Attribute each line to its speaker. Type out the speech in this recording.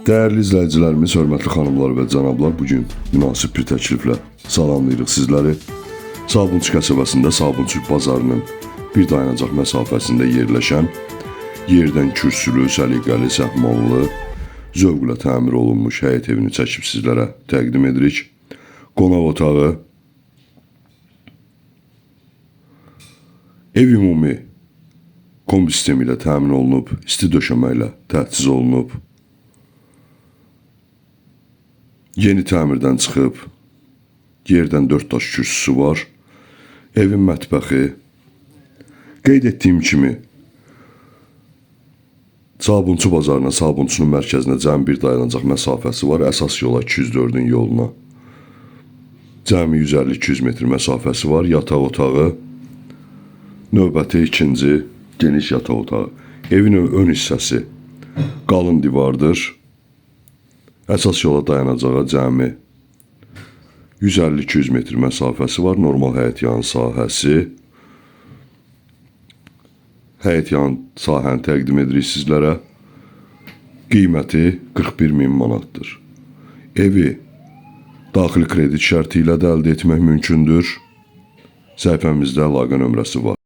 Speaker 1: Dəyərli izləyicilərimiz, hörmətli xanımlar və cənablar, bu gün münasib bir təkliflə salamlayırıq sizləri. Sabunçu qəsəbəsində Sabunçu bazarının bir dayanacaq məsafəsində yerləşən yerdən kürsülü, səliqəli, səhmanlı, zövqlə təmir olunmuş həyət evini çəkib sizlərə təqdim edirik. Qonaq otağı, ev ümumi kombi sistemi ilə təmin olunub, isti döşəmə ilə təchiz olunub. Yeni təmirdən çıxıb, yerdən 4 daş kürsüsü var. Evin mətbəxi. Qeyd etdiyim kimi, Sabunçu bazarına, Sabunçunun mərkəzinə cəmi bir dayanacaq məsafəsi var. Əsas yola 204-ün yoluna cəmi 150-200 metr məsafəsi var. Yataq otağı, növbəti ikinci geniş yataq otağı. Evin ön hissəsi qalın divardır. Əsas yola dayanacağa cəmi 150-200 metr məsafəsi var. Normal həyət yanı sahəsi. Həyət yanı sahəni təqdim edirik sizlərə. Qiyməti 41 min manatdır. Evi daxili kredit şərti ilə də əldə etmək mümkündür. Səhifəmizdə əlaqə nömrəsi var.